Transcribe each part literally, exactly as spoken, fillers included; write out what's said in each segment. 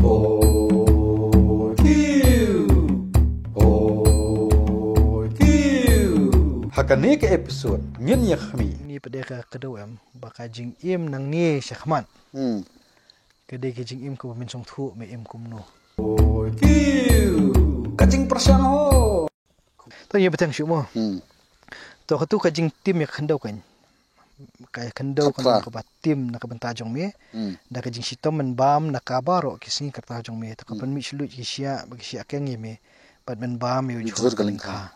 Oi kiu. Oi kiu. Ha kane ka episode ngin ïa khmih. Ni pdeng ka kdew em ba ka jingim nangne shakhmat. Hmm. Ka dei ka jingim kaba mynsong thuh me im kumno. Oi kiu. Ka jingpyrshang ho. To ïa bteng shuh mo. Hmm. To katu ka jingtim ïa ka khyndew kan. Ka khyndew kan kaba tim na ka bynta jong me. Hmm. Da ka jingshitom mynbam na ka baroh ki sngi ka rta jong me. To ka pynmih shlur ki shiah ba ki shiah keng ïa me. Bad mynbam ïa u jhur ka lyngkha.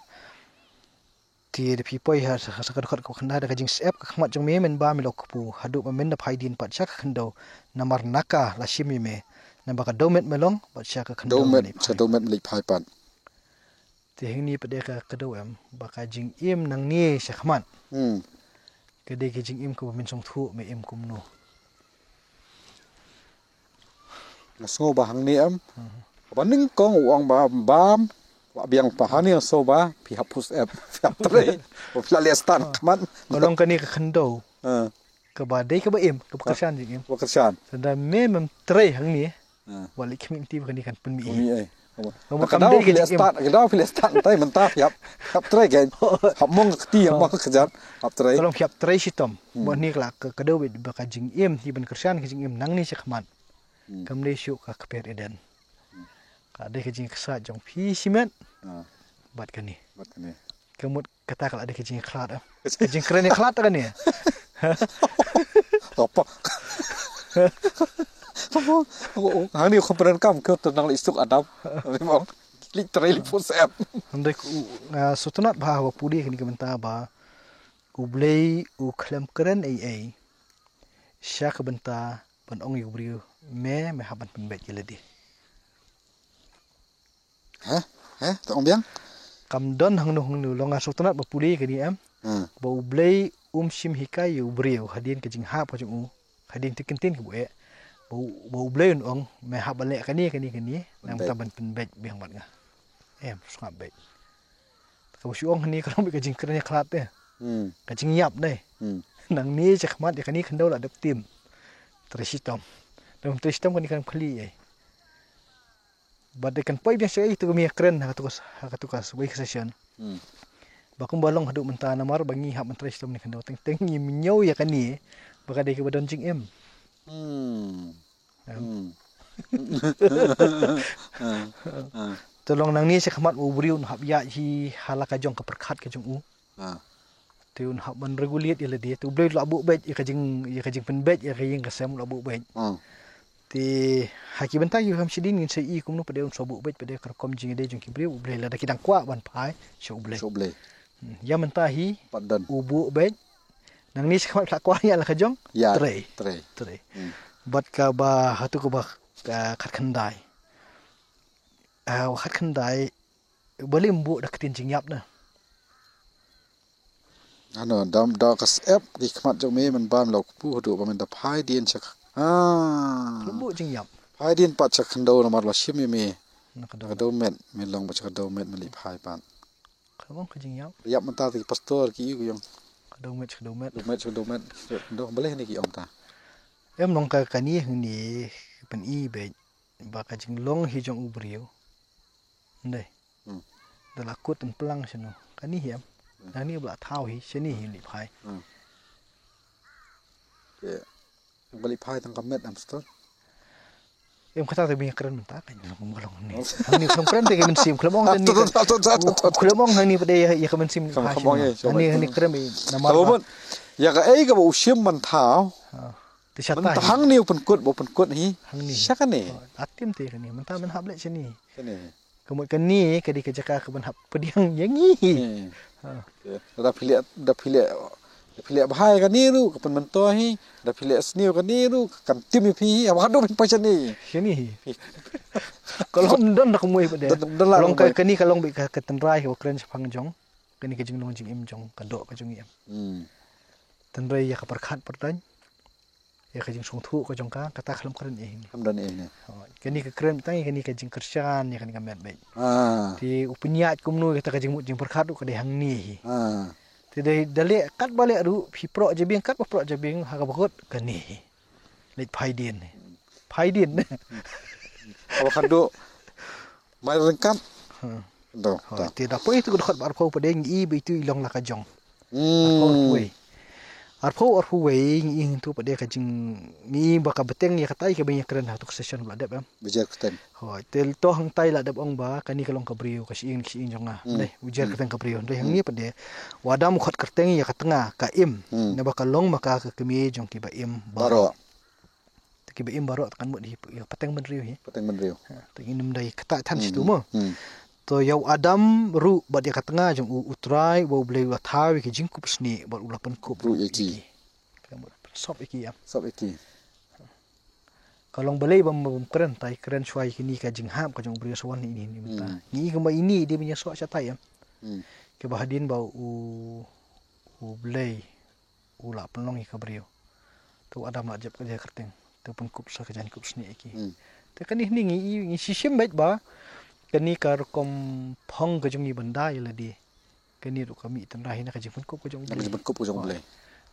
Te da phi poi ha sa ka dkhot ka khyndai da ka jingsep ka khmat jong me mynbam ïa la u kpu. Haduh ba men da phai dien pat sha ka khyndew. Namar na ka la shim ïa me. Namar ka dewmet me long bad sha ka khyndew. Dewmet me leit phai pat. Te hangne pat de ka kdew em ba ka jingim nangne shakhmat. Hmm. Ka dei ka jingim kaba mynsong thuh me im kumno. Nga sngew ba hangne em. Hmm. Ba nyngkong u ong ba bam. Wa biang pa hangne nga sngew ba phi hap pus ep phi hap trei. Ba phi la leh stad khmat. Ka long kane ka khyndew. Hmm. Kaba dei kaba im kaba kyrshan jingim. Kaba kyrshan. Tang da me mem trei hangne. Ah. Wa leit khmih mynta ba kane kan pynmih. Pynmih, eh. Kaba kam dei ka jingim. Ka dei phi leh stad, ka dei phi leh stad mynta, mynta phi hap, hap trei kan. Hap mong ka kti, hap mong ka kjat, hap trei. Ka long phi hap trei shitom. Hmm. Ba ni ka la ka, ka dei ba ka jingim hi ban kyrshan ka jingim nangne shakhmat. Hmm. Kam dei shuh ka kper Eden. Hmm. Ka dei ka jingksa jong phi shimet. Ah. Bad kane. Bad kane. Ka mut kata ka la dei ka jingkhlad, eh. Ka jingkren ïa khlad kane. Apa? Apa? Hangne u kham pyrkhat kam ka tu nang leit suk Adam. Leit trei leit pus ep. Hynrei ku, nga sngewtynnat bha ba pule kane ka bynta ba U Blei u khlem kren ei ei sha ka bynta ban ong ïa u briew me, me hap ban pynbeit ïa lade. Heh? Heh? To ong biang? Kam don hangno hangno, long nga sngewtynnat ba pule kane em. Hmm. Ba U Blei um shim hikai ïa u briew hadien ka jinghap ka jong u, hadien ka ktien kaba u eh. Ba U, ba U Blei un ong me hap ban leh kane kane kane, nangta ban pynbeit biang bad nga. Em, sngap beit. Kaba shu ong hangne ka long beit ka jingkren ïa khlad te. Hmm. Ka jingïap ne. Hmm. Nangne shakhmat ïa kane khyndew la dep tim. Trei shitom. Dep trei shitom kane kan khlieh ei. Bad dei kan poi biang sha ei tu ka mih kren ha katu ka, ha katu ka wei ka session. Hmm. Ba kumba long haduh mynta namar ba ngi hap ban trei shitom ne khyndew teng teng ngi mynñiew ïa kane ba ka dei kaba don jingim. Hmm. Em. Hmm. Ah, ah. Te long nangne shakhmat u briew un hap ïaid hi ha la ka jong ka pyrkhat ka jong u. Ah. Te un hap ban regulate ïa lade, te U Blei u la buh beit ïa ka jing, ïa ka jingpynbeit ïa ka ïing ka sem u la buh beit. Hmm. Te ha ki bynta ki kham shadien ngin sa ïohi kumno pat de un sa buh beit pat de ka rukom jingïadei jong ki briew U Blei lada ki dang kwah ban phai sha U Blei. Sha U Blei. Hmm, ïa mynta hi pat don. U buh beit. Nangne shakhmat phi la kwah ïa la ka jong? Ïa, trei. Trei. Trei. Hmm. Bad kaba hatu kaba, ah, khatkhyndai. Ah, khatkhyndai. Balei ym buh da ka ktien jingïap na. Ano, da, da ka sep ki khmat jong me mynba me la u kpu haduh ba men da phai dien sha ka. Ah. Balei ym buh jingïap. Phai dien pat sha ka khyndew namar la shim ïa me. Na ka dewmet. Ka dewmet me long bad sha ka dewmet me leit phai pat. Khlem ong ka jingïap. Ïap mynta te ki pastor ki ïoh ki ong. Ka dewmet sha ka dewmet. Dewmet sha ka dewmet. Dewmet balei ne ki ong ta. Em long ka kane hangne pyn-i beit ba ka jinglong hi jong u briew. Ndei. Hmm. Da la kut yn plang shano. Kane hi em. Hmm. Kane ba la thaw hi shane hi leit phai. Hmm. Te. Ba leit phai tang ka met em pastor. Em kata te ba ngi kren mynta ka long ka long ne. Hangne khlem kren te ka mynsiem khlem ong te ne. Khlem ong hangne pat de ïa ka mynsiem. Khlem ong ïa ka mynsiem. Hangne kren i namar. Ïa ka ei kaba u shim ban thaw. Te sha ta hi. Mynta hangne u pynkut ba u pynkut hi. Hangne. Sha kane. Atim te kane mynta men hap leit shane. Kane. Ka mut kane ka dei ka jaka kaban hap pdiang ïa ngi hi. Hmm. Ha. Da phi leh, da phi leh, da phi leh bha ïa kane ruh ka pynmyntoi hi. Da phi leh sniew kane ruh ka kan tim ïa phi hi. Haba haduh phin poi shane. Shane hi. Ka long don da ka mui pat de. Don, don la long ka mui. Kane ka long beit ka, ka tynrai ka kren shaphang jong. Kane ka jinglong jingim jong ka doh ka jong i em. Hmm. Tynrai ïa ka pyrkhat pyrthat. Ïa ka jingsngewthuh ka jong ka, kata khlem kren ïa hi. Khlem don ïa hi. Oh, kane ka kren tang ïa kane ka jingkyrshan ïa kane ka met beit. Ah. Te u pynïaid kumno ïa kata ka jingmut jingpyrkhat ruh ka dei hangne hi. Ah. Te dei da leh katba leh ruh phi proh jabieng katba proh jabieng ha kaba kut kane hi. Leit phai dien hi. Phai dien. Haba khadduh mai ryngkat. Hmm. Doh. Hoi, te da poi tu ka dkhot ba arphew pat de ngi i ba itu i long la ka jong. Hmm. Arphew arphew wei. Arphew arphew wei ngi i hangtu pat de ka jing ngi i ba ka bteng ïa katai kaba ngi ïa kren ha tu ka session ba la dep em. Ba jer kyrteng. Hoi, te to hangtai la dep ong ba kane ka long ka briew ka shyieng shyieng jong nga. Hmm. Dei, u jer kyrteng ka briew. Dei hangne pat de. U Adam u khot kyrteng ïa ka tnga ka Im. Hmm. Naba ka long ma ka ka kmie jong kiba im baroh. Baroh. Te kiba im baroh te kan mut hi, ïa pateng bynriew hi. Pateng bynriew. Ha, te ngin ym dei kata than shitu mo. Hmm. To ïa u Adam ruh bad ïa ka tnga jong u, U Trai uba U Blei u la thaw ïa ki jingkup snieh bad u la pynkup ruh ïa ki. Ka mut sop ïa ki em. Sop ïa ki. Ka long balei bym, bym kren, tai kren shuwa ïa kine ka jinghap ka jong u briew sa wan ïa ini, ini mynta. Hmm. Ngi i kumba ini dei ban ïasoh shatai em. Hmm. Kaba hadien ba u, U Blei u la pynlong ïa ka briew. Te u Adam la jop ka jingkyrteng. Te pynkup sa ka jingkup snieh ïa ki. Hmm. Te kane ngi, ngi, ngi shisha beit ba kane ka rukom phong ka jong ngi ban da ïa lade. Kane ruh ka mih tynrai na ka jingpynkup ka jong U Blei. Na ka jingpynkup ka jong U Blei.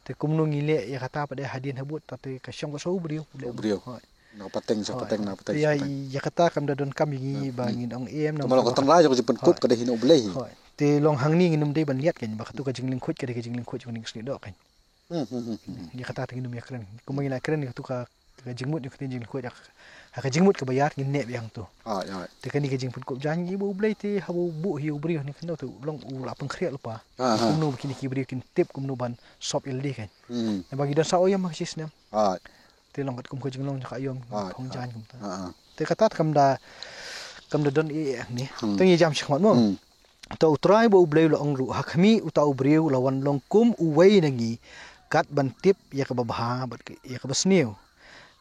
Te kumno ngi leh ïa kata pat de hadien habud, ta te ka shong ka sha u briew. U briew. Hoi. Na ka pateng sha pateng, na ka pateng sha pateng. Ïa, ïa kata kam da donkam ïa ngi ba ngin ong em, na ka tynrai jong ka jingpynkup ka dei hi na U Blei hi. Hoi. Te long hangne ngin ym dei ban liat kein ba katu ka jinglyngkhuid ka dei ka jinglyngkhuid jong ka snieh doh kein. Hmm, hmm, hmm, hmm. Ïa kata te ngin ym ïa kren. Kumba ngi la kren ïa katu ka, ka jingmut, ïa kata jinglyngkhuid, ha ka jingmut kaba ïar ngin neh biang tu. Ah, ïa. Te kane ka jingpynkup jaiñ ïa ba U Blei te haba u buh hi u briew ne kano te u long u la pynkhreh lypa. Ah, ah. Kumno ba kine ki briew kin tip kumno ban sop ïa lade kein. Hmm. Naba ngi don sa u ïam ha ka shi snem. Ah. Te long katkum ka jinglong jong ka aïom, ah, phong jaiñ kumta. Ah, ah. Te kata te kam da, kam da don ei ei ne. Hmm. Te ngi jam shakhmat mo. Hmm. Te U Trai ba U Blei u la ong ruh, ha khmih uta u briew u la wan long kum uwei na ngi, kat ban tip ïa kaba bha bad ïa kaba sniew.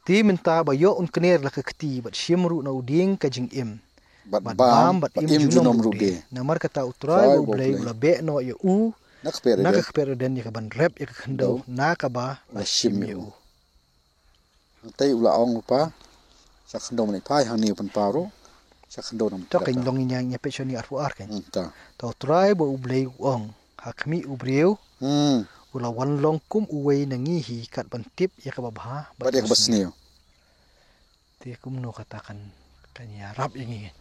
Te mynta ba ïoh un kner la ka kti bad shim ruh na u dieng ka jingim. Bad bam bad im junom ruh de. Namar kata U Trai ba U Blei u la beh noh ïa u na ka kper Eden ïa ka ban rep ïa ka khyndew na kaba la shim ïa u. Hangtei u la ong lypa, sha khyndew mynta phai, hangne u pynpaw ruh sha khyndew nang. To kein long ïa ngi peit shane arphew ar kein. Hmm, to. To U Trai ba U Blei u ong, ha khmih u briew. Hmm. U la wan long kum uwei na ngi hi, kat ban tip ïa kaba bha bad ïa kaba sniew. Te kumno kata kan, kan ïarap ïa ngi.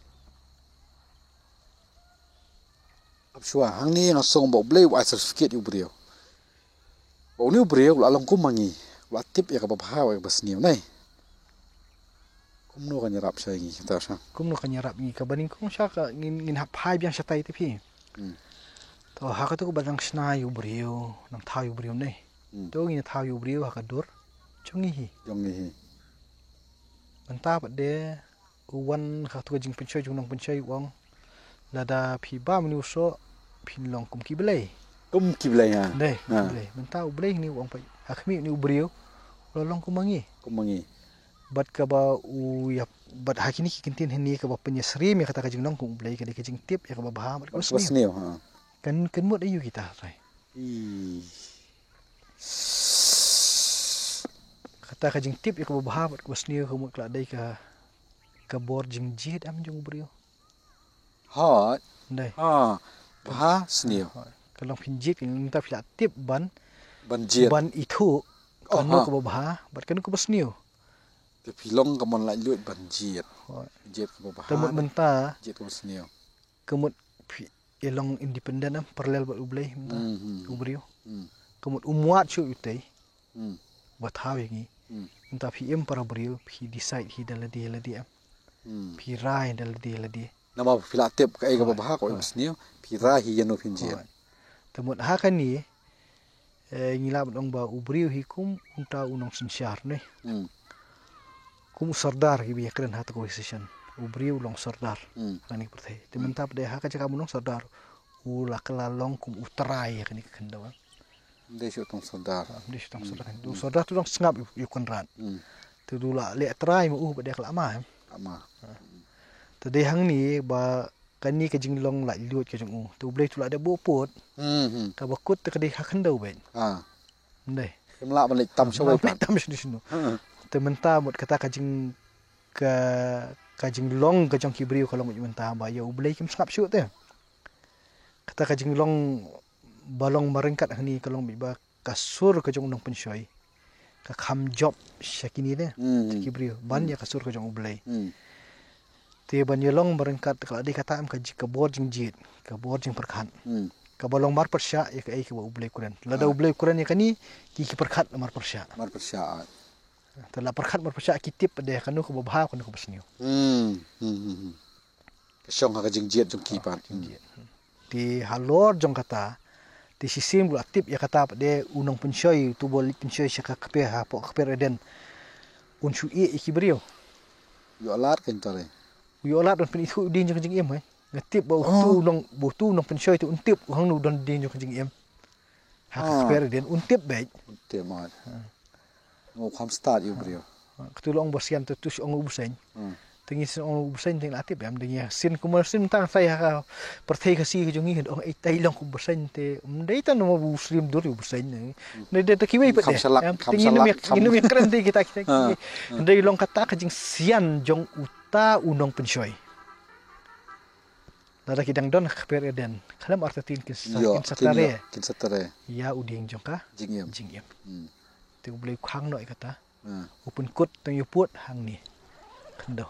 Ap shuwa, hangne nga sngew ba U Blei u ai certificate ïa u briew. Ba une u briew u la long kum ma ngi, u la tip ïa kaba bha, ïa kaba sniew, ne. Kumno kan ïarap sha ngi kata sha. Kumno kan ïarap ngi, kaba nyngkong sha ka ngin, ngin hap phai biang shatai te phi. Hmm. To ha katu kaba nang shna ïa u briew, nang thaw ïa u briew ne. Hmm. To ngin thaw ïa u briew ha ka dur jong ngi hi. Jong ngi hi. Mynta pat de u wan ha katu ka jingpynshoi jong u nongpynshoi u ong, lada phi bam une u soh phin long kum ki blei. Kum ki blei ha. Dei, kum ki blei. Mynta U Blei une u ong pat, ha khmih une u briew u la long kum ma ngi. Kum ma ngi. Bad kaba u ïa, bad ha kine ki kyntien hangne kaba pynïasyriem ïa kata ka jinglong kum U Blei ka dei ka jingtip ïa kaba bha bad kaba sniew. Bad kaba sniew, ha. Kan, kan mut aïu kita, Trai? Ih. Kata ka jingtip ïa kaba bha bad kaba sniew ka mut ka la dei ka, ka bor jingjied em jong u briew. Hooid. Dei. Ha. Bha sniew. Hooid. Ka long phin jied, mynta phi la tip ban, ban jied, ban ithuh, oh, kano kaba bha bad kano kaba sniew. Te phi long ka mon laitluid ban jied. Hooid. Jied kaba bha. Te mut mynta jied kaba sniew. Ka mut phi, i long independent em, parallel bad U Blei mynta. Hmm, hmm, hmm. U briew. Hmm. Ka mut um wad shuh utei. Hmm. Ba thaw ïa ngi. Hmm. Mynta phi im para briew, phi decide hi da lade lade em. Hmm. Phi rai da lade lade. Namar phi la tip kaei kaba bha, kaei kaba sniew, phi rai hi ïano phin jied. Hooid. Te mut ha kane, eh, ngi lah ban ong ba u briew hi kum uta u nongsynshar ne. Hmm. Kum u sordar kiba ïakren ha kata ka session. U briew u long sordar. Hmm. Ha kane ka pyrthei. Te mynta pat de ha ka jaka ba u long sordar, u la kylla long kum u trai ha kane ka khyndew. Ym dei shuh tang sordar. Ym dei shuh tang sordar. Hmm. U sordar te u dang sngap ïa u, ïa u kynrad. Hmm. Te u la leh trai ma u pat de ka la ma, em. La ma. Te dei hangne ba kane ka jinglong laitluid ka jong u. Te U Blei te u la dep buh pud. Hmm, hmm. Kaba kut te ka dei ha khyndew beit. Ah. Ym dei. Ym lah ban leit tam shawei pat. Tam shano shano. Hmm. Te mynta mut kata ka jing, ka, ka jinglong ka jong ki briew ka long beit mynta ba ïa U Blei kim sngap shuh te. Kata ka jinglong ba long marryngkat hangne ka long beit ba ka sur ka jong u nongpynshoi ka kham jop sha kine de, hmm, sha ki briew, ban, hmm, ïa ka sur ka jong U Blei. Hmm. Te ban ïalong ba ryngkat ka la dei kata em ka ji-, ka bor jingjied, ka bor jingpyrkhat. Hmm. Kaba long marpyrshah ïa kaei kaba U Blei u kren. Lada U Blei u kren ïa kane, ki ki pyrkhat marpyrshah. Marpyrshah. Te la pyrkhat marpyrshah ki tip de kano kaba bha kano kaba sniew. Hmm. Hmm. Hmm. Hmm. Ka shong ha ka jingjied jong ki pat. Jingjied. Te halor jong kata, te shisien ba u la tip ïa kata pat de u nongpynshoi, uto uba leit pynshoi sha ka kper hapoh ka kper Eden. Un shu ïeh ïa ki briew. Ïoh lad kein tare. U ïoh lad un pynithuh u dieng jong ka jingim, eh. Nga tip ba uto u nong, ba uto u nongpynshoi te un tip u hangno u don dieng jong ka jingim. Ha ka kper Eden un tip beit. Un tip mat. Nga kham stad ïa u briew. Katu la ong ba sian te tu shu ong u bseiñ. Hmm. Te ngi shu ong u bseiñ te ngi la tip em, te ngi sien kumba sien tang tai ha ka pyrthei Khasi ka jong ngi ong ei tai long u bseiñ te ym dei tang namar u slim dur u bseiñ ne. Ne dei te kiwei pat de. Kham shalak, em, kham te ngi shalak, num ïa, kham ngi num ïa kren te kita kita. Ah, ah. Dei long kata ka jingsian jong uta u nongpynshoi. Lada ki dang don ha ka kper Eden khlem artatien kin sa, ïoh, kin sa tare. Ïoh, kin sa tare ïa u dieng jong ka jingim. Jingim. Hmm. Te U Blei u khang noh ïa kata. Hmm. U pynkut tang ïa u pud hangne. Khyndew.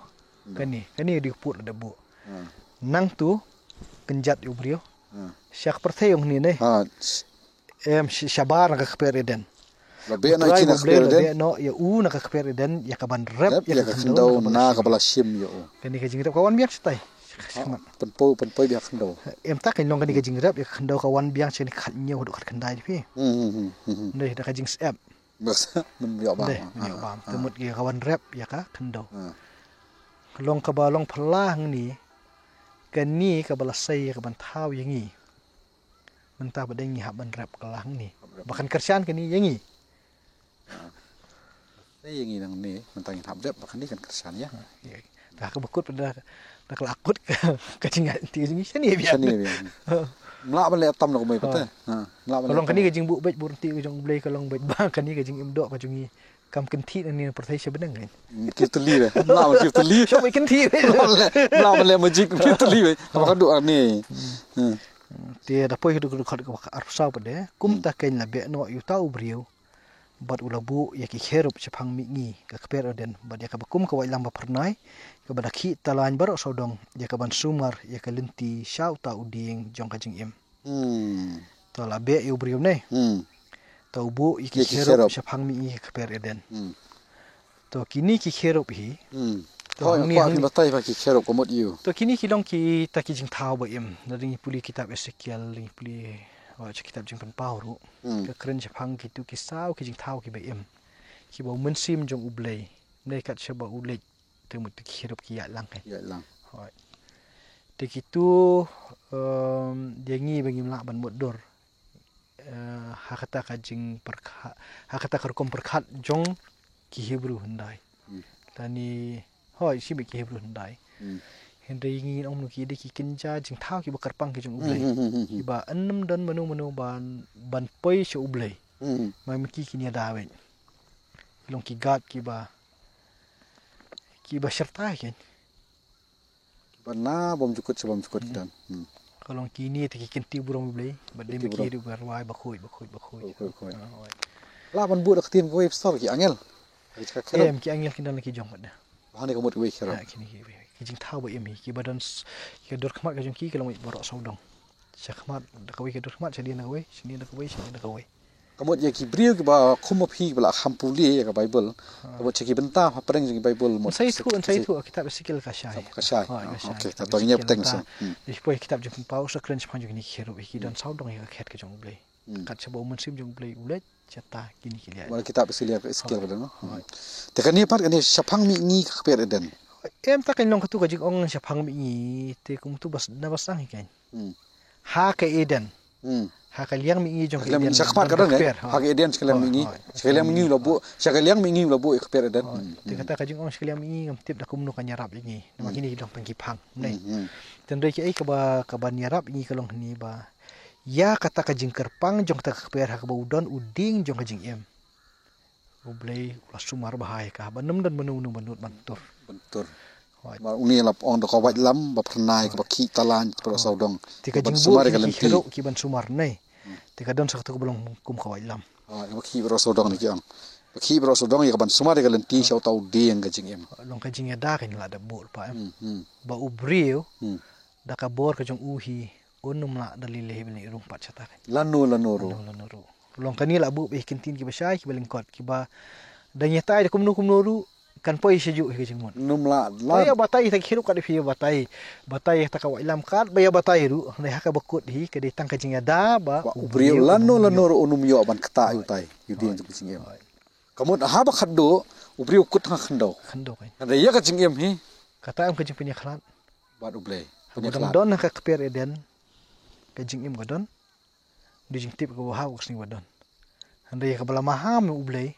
Hmm. Kane, kane dei u pud lada buh. Hmm. Nangtu kynjat ïa u briew. Hmm. Sha ka pyrthei ong hangne ne. Ha. Em, sh-, shabar na ka kper Eden. La beh noh ïa u na ka kper Eden, ïa ka ban rep ïa ka khyndew na kaba la shim ïa u. Kane ka jingrep ka wan biang shatai. Pynpoi, pynpoi biang khyndew. Em, ta ka long kane ka jingrep ïa ka khyndew ka wan biang sha kane ka khathynñiew haduh khatkhyndai phi. Hmm, hmm, hmm, hmm, hmm. Dei da ka jingsep. Bas, ngam ïoh bam. Dei, ngam ïoh bam. Te mut ïa ka wan rep ïa ka khyndew. Ka long kaba long phylla hangne. Kane kaba la sei ïa ka ban thaw ïa ngi. Mynta ba dei ngi hap ban rep ka la hangne. Ba kan kyrshan kane ïa ngi. Te ïa ngi nangne mynta ngin hap rep ba kane kan kyrshan ïa. Te ha kaba kut da, da ka la kut ka, ka jingïaid lynti ka jong ngi shane biang. Shane biang. Mlah ban leh tam na kumne pat te. Ha, mlah ban leh tam. Ka long kane ka jingbuh beit buh lynti ka jong U Blei ka long beit ba kane ka jingim doh ka jong ngi. Kam kynthih na ne pyrthei sha bneng kan. Ki tylli re. Mlah ban ki tylli. Sha beit kynthih re. Mlah ban leh magic ki tylli re. Kaba ka duh ne. Te da poi haduh ka dkhot kaba arphew saw pat de. Kumta kein la beh noh ïa uta u briew. Bad u la buh ïa ki kherub shaphang mihngi ka kper Eden bad ïa kaba kum ka waitlam ba phyrnai kaba da khih talain baroh sawdong ïa kaban sumar ïa ka lynti sha uta u dieng jong ka jingim. Hmm. To la beh ïa u briew ne. Hmm. To u buh ïa ki kherub shaphang mihngi ka kper Eden. Hmm. To kine ki kherub hi. Hmm. To hoi, hangne, hoi, hangne. Batai ba ki kherub ka mut ïa u. To kine ki long kita ki jingthaw ba im. Lada ngi pule kitab Esekiel, lada ngi pule, oh, sha kitab Jingpynpaw ruh. Hmm. Ka kren shaphang kitu ki saw ki jingthaw kiba im. Kiba u mynsiem jong U Blei. Ym dei kat shaba u leit. Te mut ki kherub ki ïaid lang kan. Ïaid lang. Hoi. Te kitu, em, ïa ngi ba ngim lah ban mutdur. Eh, ha kata ka jingpyrkhat, ha kata ka rukom pyrkhat jong ki Hebru hyndai. Hmm. Lane, hoi, shim ki Hebru hyndai. Hmm. Hynrei ngi ong ngi ki dei ki kynja jingthaw kiba kyrpang ki jong U Blei. Hmm, hmm, hmm, hmm, hmm. Kiba ym don mano mano ban, ban poi sha U Blei. Hmm. Ma ki kin ïada wei. Long ki gad kiba, kiba shyrta kan. Kiba na bym jukut sha bym jukut ki don. Hmm. Ka long kine te ki kynti burom U Blei, ba dei ki burom. Ki dei ba rwai ba khuid, ba khuid, ba khuid. Ba khuid, ba khuid. Ah, oi. Lah ban buh da ka ktien kawei pastor ki angel. Em, ki angel kin don la ki jong pat de. Ba hangne ka mut kiwei kherub. Ha, kine kiwei. Ki jingthaw ba im hi, kiba don s-, ki dur khmat ka jong ki, ki long baroh sawdong. Sha khmat da kawei ka dur khmat, sha dien da kawei, sha dien da kawei, sha dien da kawei. Ka mut ïa ki briew kiba kum ma phi kiba la kham pule ïa ka Baibl. Ha. Ka mut sha ki bynta hapdeng jong ki Baibl mut. Sa ithuh, sa ithuh, kitab Esekiel ka shai. Ka shai. Ha, ka shai. Okay, kitab ta to ngi Esekiel bteng ta. Hmm. Ïa poi kitab Jingpynpaw sa kren shaphang jong kine ki kherub, ki don sawdong ïa ka khet ka jong U Blei. Hmm. Kat shaba u mynsiem jong U Blei u leit, shata kine ki leit. Wala kitab Esekiel ka Esekiel ka dang. Hoi. Te kane pat kane shaphang mihngi ka kper Eden. Em ta kan long katu ka jingong shaphang mihngi te kum tu bas na basang hi kan. Hmm. Ha ka Eden. Hmm. Ha ka liang mihngi jong ka Eden. Sha khmat ka don, eh? Ha ka Eden sha ka liang mihngi. Hoi, hoi. Sha ka liang mihngi la buh, sha ka liang mihngi la buh ïa ka kper Eden. Hoi. Hmm. Te kata ka jingong sha ka liang mihngi ngam tip da kumno kan ïarap ïa ngi. Namar kine ki long pang ki pang. Hmm, hmm. Te hynrei kiei kaba, kaban ïarap ïa ngi ka long hangne ba ïa kata ka jingkyrpang jong kata ka kper ha kaba u don u dieng jong ka jingim. U Blei u la sumar bha ïa ka ba ym don mano mano ban nud ban tur. Ban tur. Hoi. Ba une la ong da ka waitlam ba phyrnai kaba khih talain baroh sawdong. Te ka jingbuh sumar ïa ka lynti. Ki kherub kiban sumar ne. Hmm. Te ka don sa katu kaba long kum ka waitlam. Hoi, kaba khih baroh sawdong ne ki ong. Ba khie baroh sawdong ïa ka ban sumar ïa ka lynti sha uta u dieng ka jingim. Long ka jingïada ka ngi la da bud pa em. Hmm, hmm, Ba u briew hmm. da ka bor ka jong u hi un ym lah da lei lei hi ban ïarung pat shata ka. Lano lano ruh. Lano lano ruh. Long kane la buh ba ïa ki ktien kiba shai kiba lyngkot kiba da ngi ïatai da kumno kumno ruh kan poi sha juh hi ka jingmut. Nym lah. Ba ïa batai ta ki ruh kat phi ïa batai. Batai ta ka wai lam kat ba ïa batai ruh. Dei ha kaba kut hi ka dei tang ka jingïada ba u briew lano lano ruh un ym ïoh ban ktah ïa utai. Ïa u dieng jong ka jingim. Ka mut haba khatduh u briew kut ha khyndew. Khyndew kan. Hynrei ïa ka jingim hi. Kata em ka jingpynïakhlad. Bad U Blei. Haba dang don ha ka kper Eden ka jingim ka don. Du jingtip ka ba ha u ka sngi ba don. Hynrei ïa ka ba la maham U Blei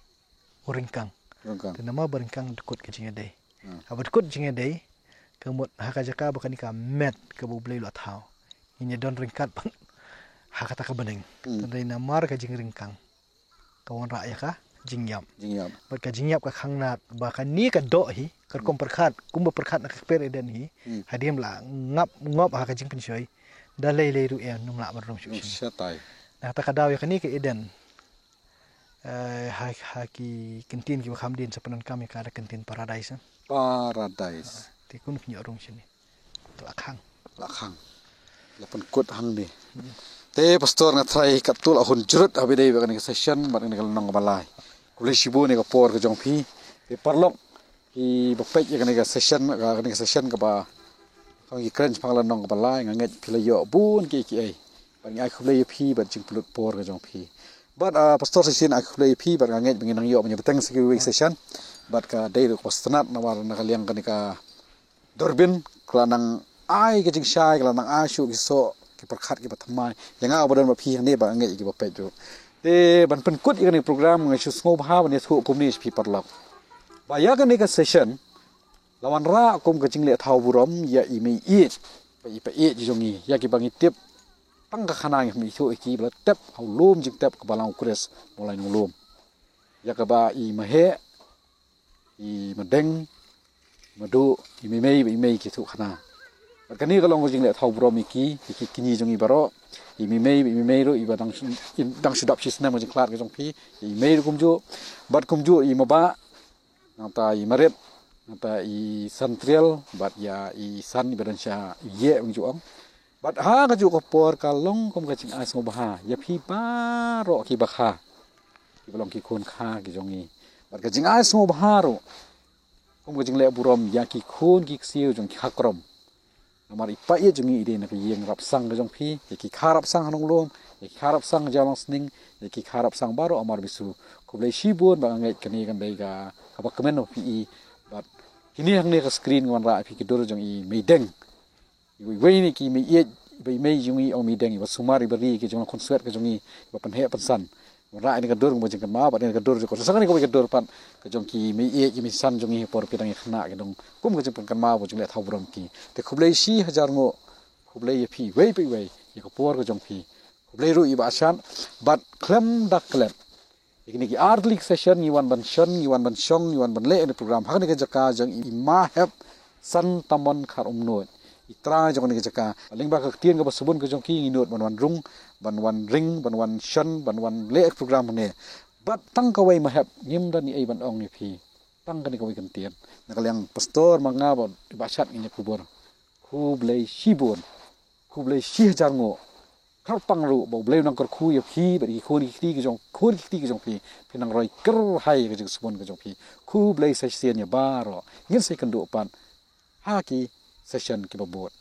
u ryngkang. Ryngkang. Te namar ba ryngkang dkut ka jingïadei. Hmm. Haba dkut jingïadei ka mut ha ka jaka ba kane ka met ka ba U Blei u la thaw. Ngin ïa don ryngkat ha kata ka bneng. Hmm. Hynrei namar ka jingryngkang ka wanrah ïa ka jingïap. Jingïap. Bad ka jingïap ka khangnat ba kane ka doh hi ka rukom pyrkhat kumba pyrkhat na ka kper Eden hi. Hmm. Hadien la ngap ngop ha ka jingpynshoi da lei lei ruh ïa nym lah ban rung shuh shuh. Shatai. Na kata ka daw ïa kane ka Eden. Eh, ha, ha ki ktien kiba kham dien sa pyndonkam ïa ka da ktien paradise. Paradise. Te kum kñi rung shini. Te la khang. La khang. La pynkut hangne. Te pastor nga trai katto la hun jrut ha ba dei ba kane ka session bad kane ka lynnong kaba lai. Khublei shibun ïa ka por ka jong phi. Te paralok kiba peit ïa kane ka session, kane ka session kaba khang ki kren shaphang lynnong kaba lai, nga ngeit phi la ïoh bun kiei kiei. Bad nga ai khublei ïa phi bad jingpynlut por ka jong phi. Bad ah, pastor session ai khublei ïa phi bad nga ngeit ba ngin nang ïoh ban ïa bteng sa kiwei session. Bad ka dei ruh kaba sngewtynnat namar na ka liang kane ka durbin ka la nang ai ka jingshai, ka la nang ai shuh ki soh ki pyrkhat kiba thymmai ïa nga uba don bad phi hangne bad nga ngeit ïa kiba peit ruh. Te ban pynkut ïa kane ka program nga shu sngewbha ban ïathuh kumne sha phi paralok ba ïa kane ka session la wanrah kum ka jingleh thaw burom ïa i mei ïeit bad i pa ïeit jong ngi, ïa kiba ngi tip tang ka khana ngi kham ithuh ïa ki ba la tep ha u lum jingtep ka Balang U Khrist Mawlai Nonglum. Ïa kaba i Maheh, i Madeng, Maduh, i Meimei bad i Mei ki thuh khana. Bad kane ka long ka jingleh thaw burom ïa ki, ïa ki kñi jong ngi baroh. I Meimei bad i Meimei ruh iba dang shu, dang shu dap shi snem ka jingkhlad ka jong phi. I Mei ruh kumjuh. Bad kumjuh i Mabah, nangta i Marit, nangta i Santrial bad ïa i San iba don sha ïeh bad kumjuh ong. Bad ha kajuh ka por ka long kum ka jingai sngewbha ïa phi baroh kiba kha, kiba long ki khun kha ki jong ngi. Bad ka jingai sngewbha ruh kum ka jingleh burom ïa ki khun ki ksiew jong ki kha krom. Namar i pa ïeit jong ngi i dei na ka ïing rapsang ka jong phi, ïa ki kha rapsang ha Nonglum, ïa ki kha rapsang Jowai Longsning, ïa ki kha rapsang baroh ha Mawbisu. Khublei shibun bad nga ngeit kane kan dei ka, kaba kmen ïa phi. Bad kine hangne ka screen nga wanrah ïa phi ki dur jong i Meideng. Iwei iwei na ki mei ïeit, iba i mei jong ngi ong Meideng, iba sumar iba ri ki jong la khun swet ka jong ngi, iba pynheh pynsan. Wanrah ïa kane ka dur kaba jingkynmaw bad ïa kane ka dur jong ka, sa kane kawei ka dur pat ka jong ki mei ïeit ki mei san jong ngi ha por ki dang ïa khynnah ki dong kum ka jingpynkyndit ba jingleh thaw burom ki. Te khublei shi hajar nguh, khublei ïa phi iwei pa iwei ïa ka por ka jong phi. Khublei ruh ïa i Bah Shad bad khlem da klet ïa kine ki ar tylli ki session ngi wan ban shon, ngi wan ban shong, ngi wan ban leh ïa kane ka program ha kane ka jaka jong i Mahep San Tamon Kharumnuid, i trai jong kane ka jaka. Lyngba ka ktien kaba sbun ka jong ki ngi nud ban wan rung, ban wan ring, ban wan shon, ban wan leh program hangne. Bad tang kawei Mahep, ngim don ei ei ban ong ïa phi. Tang kane kawei ka ktien. Na ka liang pastor ma nga bad i Bah Shad ngin ïa kubur. Khublei shibun. Khublei shi hajar nguh. Kyrpang ruh ba U Blei un nang kyrkhu ïa phi bad ki khun ki kti ki jong, khun ki kti ki jong phi. Phin nang roi kyrhai ka jingsbun ka jong phi. Khublei sa shisien ïa baroh. Ngin sa ïakynduh pat ha ki session kiba bud.